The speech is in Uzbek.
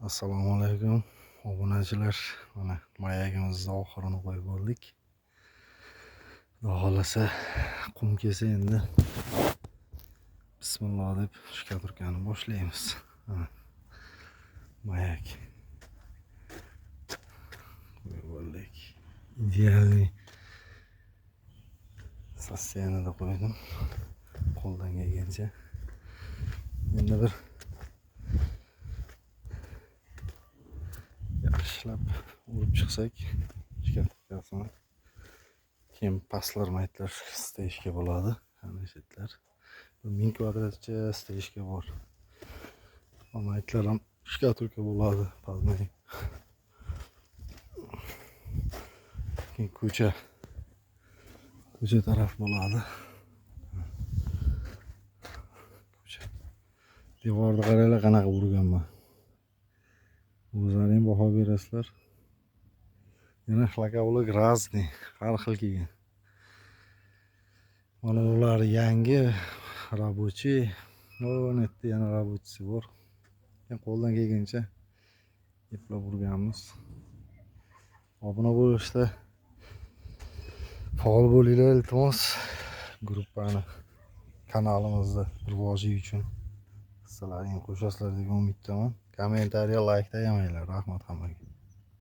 Assalomu alaykum obunachilar. Mana mayagimizni oxirini qo'yib bo'ldik. Xudo xohlasa qum kelsa endi bismillah deb shkaturkani boshlaymiz. Mana mayak qo'yib bo'ldik. Идеальный состояние da qo'ydim. Qo'ldan kelgancha. Endi bir yaxshilab urib chiqsak shkaturkasini, keyin pastlar maytlar stejka bo'ladi. Ana shetlar. Bir 1000 kvadratcha stejka bor. O maytlar ham shkaturka bo'ladi, pazmay. Keyin ko'cha taraf bo'ladi. Ko'cha. Devorni qaranglar qanaqa urganman. O'zlaring baho berasizlar. Yana xlakavulik разный, har xil kelgan. Mana ular yangi рабочий, yerda yana рабочийsi bor. Keyin qo'ldan kelgancha eplab urganmiz. Obuna bo'lishda faol bo'linglar, iltimos. Gruppani, kanalimizni rivoji uchun hissalaringni qo'shasizlar degan umiddaman. Kommentariya, laykda yamanglar. Rahmat hammaga.